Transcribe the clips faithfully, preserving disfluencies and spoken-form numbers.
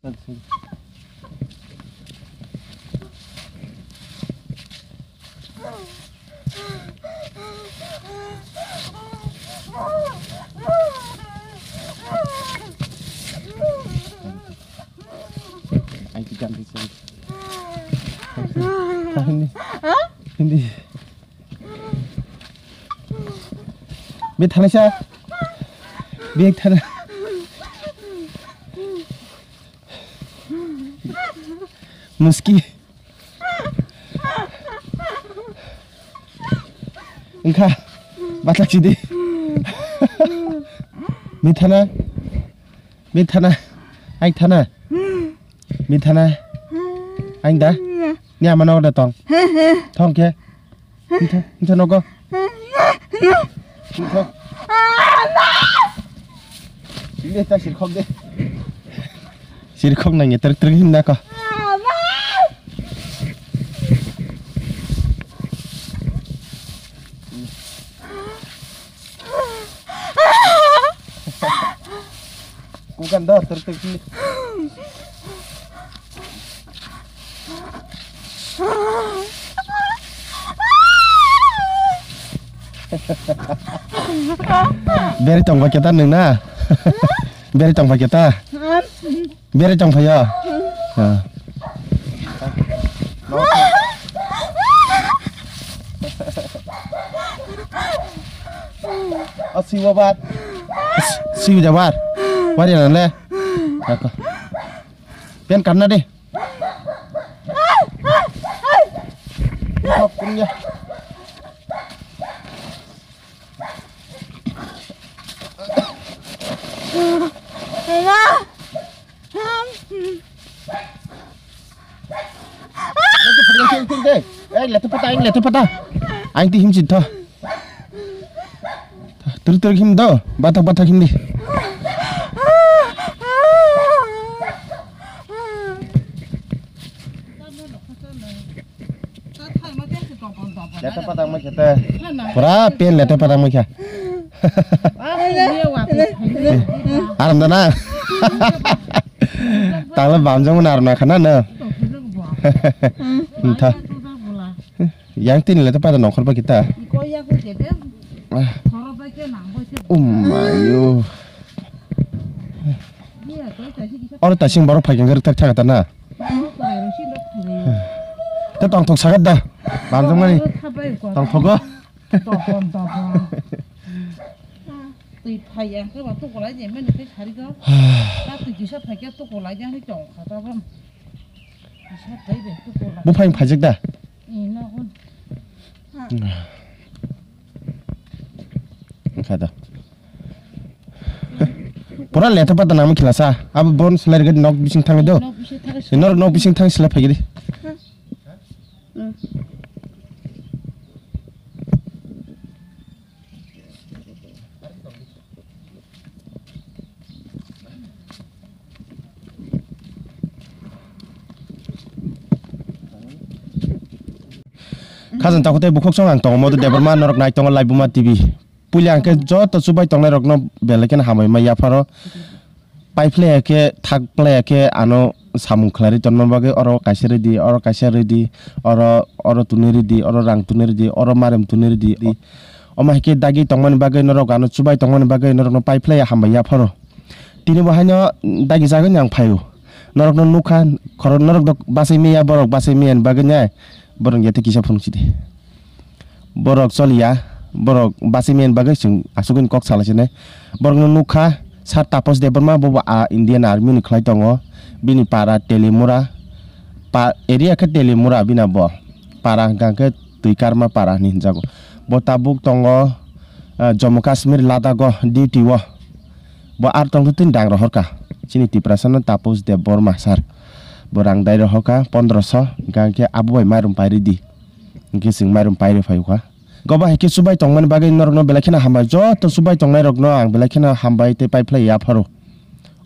Ang kikan di sini. Hindi. Hindi. Bit thani sa. Bit thani. Muski. Engkha. Batak sidi. Bit thana. Bit thana. Ai thana. Bit thana. Ai da. Ni ama no da tong. Thong ke. Nitho, nitho nogo. Nitho. Ini ta sirkhok de. Sirkhok nang ya truk truk hinda ko. Kukan do truk truk hinda. Beri tong pakai ta nung na. Beri tong pakai ta. Beri tong pakai ya. Oh, siwa bat. Siwa jabar. Wari na le. Pen karna de. Eh, leto pata, aing leto pata. Aing ti him chin tho. Tur tur him do, batak batak him di. Leto patang mai khete. Pura pen leto patang mai kha. Aram da na. Tangla bamjang na aram na khana na. Ntha. Yang tini leto patang nongkhor ba kita. Umayo. Oro tasing borok phaikhe wngkha rwkthak thaka ta na. Ta tongthok sagat da. Bamjakmani. Tongthogo. Twi phai yang khe ba tukulai je mani khe sari go. Ta twi kisa phai khe tukulai je ani tong kha ta bam. Kisa phai be tukulai. Buphang phaijak da. Ino hwn. Wngkha da. Pura letha pata nangma khilasa. Abo bon selai rwgadi nok bising thangwi do. Nok bising thangwi. Norok nok bising thang selai phaigidi. Khajang takhuk tei bukhuk song ang tongo Madhu Debbarma, norok nai tongo Laibuma T V. Puila hwnkhe joto chubai tongnairokno belai kheno hambai ma yapharo. Paiphlaiya khe, thakphlaiya khe ano samung khlairwi tonma bagwi oro kaisa rwdi, oro kaisa rwdi, oro, oro tunui rwdi, oro rang tunui rwdi, oro marem tunui rwdi. Omo hai khe dagi tongmani bagwi norok ano chubai tongmani bagwi norokno paiphlaiya hambai yapharo. Tini bo haino dagi jagani ang phaio. Norokno nukha, khoro norok dok bachai manya, borok bachai manya ni bagwi nai. Borok yate kisa phunuk sidi. Borok choliya, borok bachai manya ni bagwi chwng asugwi kok salai sinai. Borokno nukha, Sir Tapos Debbarma, bobo a Indian Army ni khlai tongo. Bini para Telimura, pa, area khe Telimura bina bo. Para hwnkha khe Twikarma para hinwi hinjago. Bo tabuk tongo, ah, Jammu Kashmir Ladakh o duty o. Bo ar tongthu tini dang rohorkha. Chini Tiprasano Tapos Debbarma sir. Bo rang dai rohorkha pondroso, hwnkha khe abo bai mairum pairidi. Hwnkhe chwng mairum pairwi phaikha. Goba hai khe chubai tongmani bagwi norokno belai kheno hambai, joto chubai tongnairokno ang belai kheno hambai tei paiphlai yapharo.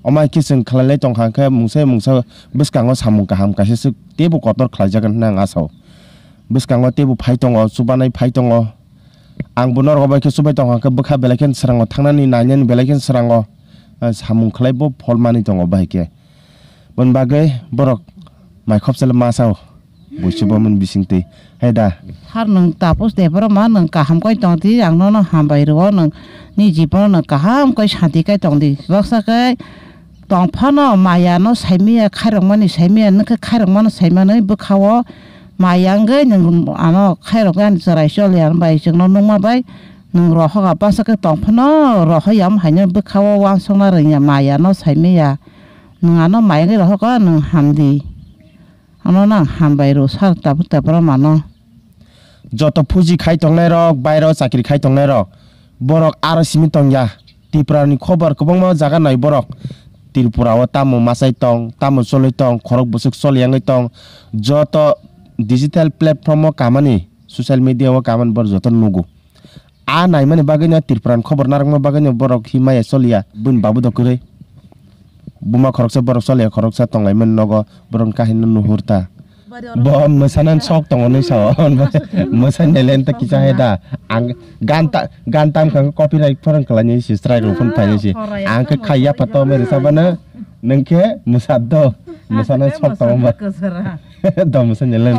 Omo hai khe chwng khlailai tongkha hwnkhe mungsa mungsa bwskango samung kaham kaisa swk teibo kotor khlaijakgwi hwnwi ang asao. Bwskango teibo phai tongo, chubanai phai tongo. Ang bo norok bai khe chubai tongkha hwnkhe bwkha belai kheno swrango thangnani nainani belai kheno swrango, ah, samung khlai bo phol manwi tongo bahai khe. Boni bagwi borok mai khopsale ma sao. Buisu bomani bisingtwi. Hai da. Har nwng tapos de borok ma nwng kaham koi tong di, ang nono hambai rwo, nwng ni jibono nwng kaham koi santi kai tong di. Baksa kai tong phano maya no saimaya, khairok mani saimaya, nwng khe khairok mano saimanwi bwkha o maya wngwi nwng ano khairok ani chwrai choli ya bai chwngno nukma bai nwng rohok a baksa khe tong phano rohoi ya haino bwkha o uansukna rwngya maya no saimaya. Nwng ano maya wngwi rohok o nwng hamdi. Ano nang hambai rw sar tabuk tabra mano. Joto phuji khai tongnai rok, bairo chakri khai tongnai rok, borok aro simi tongya. Tripura ni khobor kwbangma jaga nai borok. Tripura o tamo machai tong, tamo choli tong, khorok bwswk choli yangwi tong. Joto digital platform o kamani, social media o kamani borok joto nugo. A naimani bagwino Tripura ni khobor narwkma bagwino borok himaya choliya, bini babu do kwrwi. Buma khoroksa borok choliya khoroksa tonglaimani nogo borokni kahini no nuhur ta. Bo mwsana sok tongo nwi sao. Mwsai nelen ta kisa hai da. Ang gan ta, gan tam kha copyright phone khlai ni si strike rw phone phai ni si. Ang khe khai ya phato meri sabana nwng khe mwsa do. Mwsana sok tongo ba. Do mwsai nelen.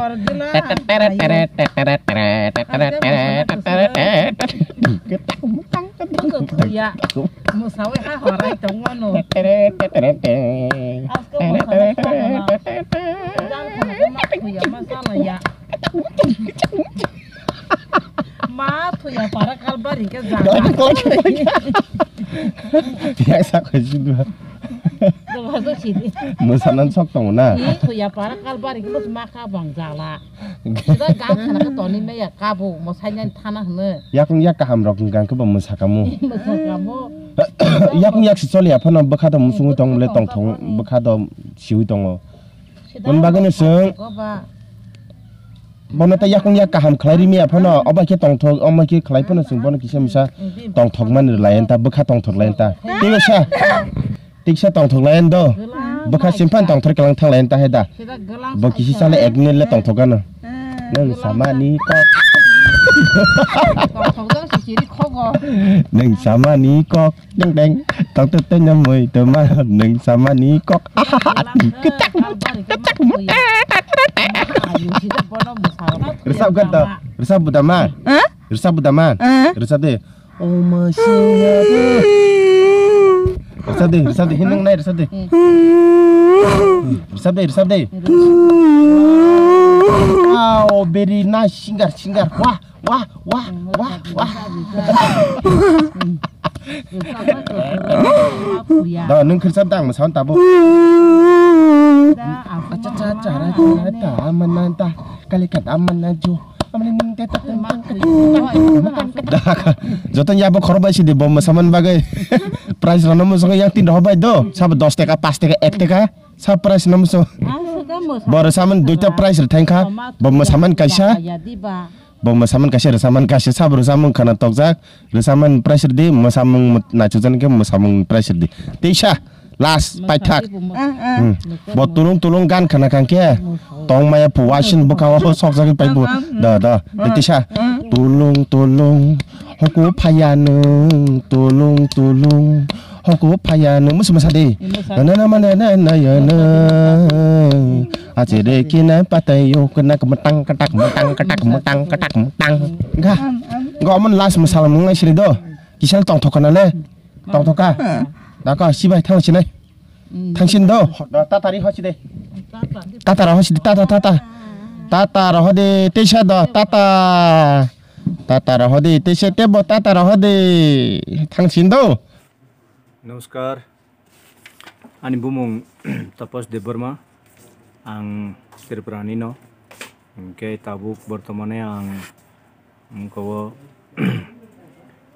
Thuya. Mwsawi ha horai tongmano. Asko mwsana tongmano. Jang khana khe ma thuya, ma salaya. Ma thuya para kalbari khe jang. Yang sakho sidi. Mwsana sok tongo na. Ni thuya para kalbari khe ma kha bang jala. Sida gan khana khe toni me ya kabo mo sainani thana hwno. Yakung yak kaham rok hwnkha khe bo mwsa kamo. Mwsa kamo. Yakung yak si choli aphano bwkha do musungwi tong bole tongthok bwkha do siwi tongo. Sida Boni bagwino chwng ko ba. Bono ta yakung yak kaham khlai rimi aphano obo khe tongthok omo khe khlai phano chwng bono kisa misa tongthok mani lai ta bwkha tongthok lai ta. Tei sa. Tiksa tongthok lai do. Bwkha simphan tongthor kelang thang lai ta hai da. Bo kisi sale ek minute le tongthok gano. Nang samani kok. Nang samani kok. Deng deng. Tongthok tei nyamoi to ma nang samani kok. Ahaha. Ketak. Resap ganda. Resap budama. Resap budama. Resap de. Oma singare. Resap de, resap de, hinung nai resap de. Resap de, resap de. Wow, very nice singer, singer. Wah, wah, wah, wah, wah. Da, nung khirsa dang, masan tabo. Acha, cha, cha, ra, cha, ra, ta, aman, nan, ta, kali, kat, aman, nan, jo. Joto ya bo khoro bai sidi bo mwsaman bagwi. Price rano mwsongo yang tin rok bai do. Sabo dos taka, pas taka, ek taka. Sab price no mwsong. Bo rwsaman duita price rw thangkha. Bo mwsaman kaisa. Bo mwsaman kaisa rwsaman kaisa sabo rwsamung khana tokjak. Rwsaman price rwdi mwsamung nachujan khe mwsamung price rwdi. Teisa. Last paithak. Bo tulung tulung gan khana kangkhe tongmaya puwasin bwkha o sokjagwi paibo. Da da. Tisa. Tulung tulung hoku phaya nwng tulung tulung hoku phaya nwng musi masa de. Nana mana nana yana. Achere kina patai yo kena kemetang ketak metang ketak metang ketak metang. Ga. Ga aman last masala mungai sini do. Kisal tongthok kana le. Tongthok ka. Daka sibai thang sinai. Thangsin do. Tatari hosi de. Tata ro hosi de tata tata. Tata ro hode teisa do tata. Tata ro hode teisa tebo tata ro hode. Thangsin do. Namaskar. Ani bumung Tapas Debbarma. Ang Tripura ni no. Hingke tabuk bortomane ang wngkha o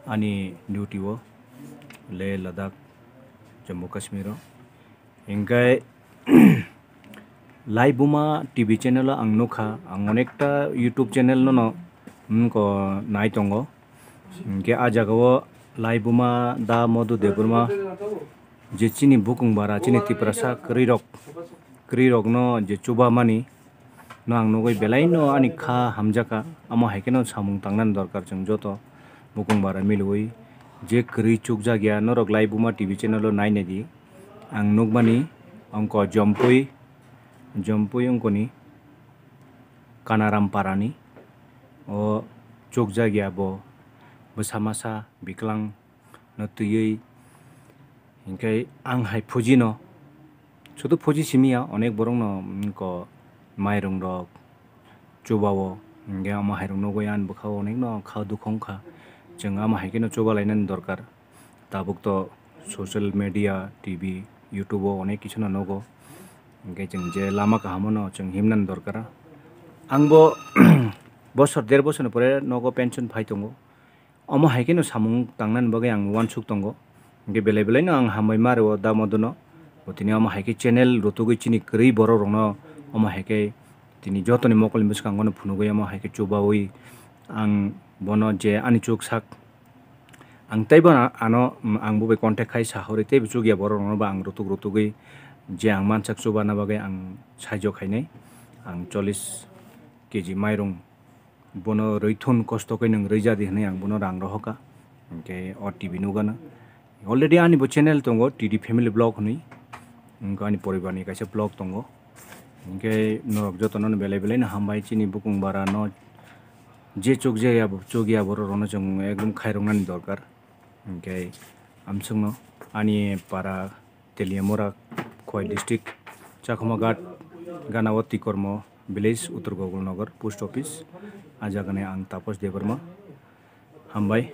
ani duty o Leh Ladakh, Jammu Kashmir o. Hingke Laibuma T V channel o ang nukha, ang onekta YouTube channel no no wngkha nai tongo. Hingke a jaga o Laibuma da Madhu Debbarma je chini bukung bara chini Tiprasa kwrwi rok, kwrwi rok no je chuba mani, no ang nugwi belai no ani kha hamjakha, amo hai kheno samung tangnani dorkar chwng joto bukung bara milwi je kwrwi chukjak ya norok Laibuma T V channel o nai naidi ang nukmani Ongko Jompui, Jompui ongkoni Kanaram parani. O chukjagya bo bwsa masa biklang no twiwi. Hinkhe ang hai phuji no, sudu phuji simi ya, onek borok no, mm, ko mairung rok chuba o, hinkhe omo hai rok nugwi ani bwkha o onek no kha dukhu wngkha. Chwng omo hai khe no chuba lainani dorkar. Tabuk to social media, T V, YouTube o onek kisa no nugo. Hinkhe chwng je lama kaham o no chwng himnani dorkar. Ang bo bosor der bosor ni pore nogo pension phai tongo. Omo hai khe no samung tangnani bagwi ang uansuk tongo. Hinkhe belai belai no ang hambai ma rwo da modo no. Bo tini omo hai khe channel rutugwi chini kwrwi borok rok no omo hai khe tini joto ni mokol ni bwskango no phunugwi omo hai khe chubawi ang bono je ani chuk sak ang teibo ano, ang bo bai contact khai sahorwi teibo chukya borok rok no bo ang rutuk rutugwi je ang mansak chubana bagwi ang saijo khainai. Ang chollish K G mairung bono rwithun kosto khe nwng rwjadi hwnwi ang bono rang rohorkha. Hinkhe o T V nugano. Already ani bo channel tongo, T D Family Vlog hwnwi. Hinkhe ani poribarni kaisa vlog tongo. Hinkhe norok jotono belai belai no hambai chini bukung bara no je chukjaya bo, chukya borok rok no chwng ekdom khairoknani dorkar. Hinkhe amswkno ani para Teliamura, Khowai district, Chakhumaghat, Ganao Tikormo village, Uttor Gogolnagar post office. A jagani ang Taposh Debbarma. Hambai.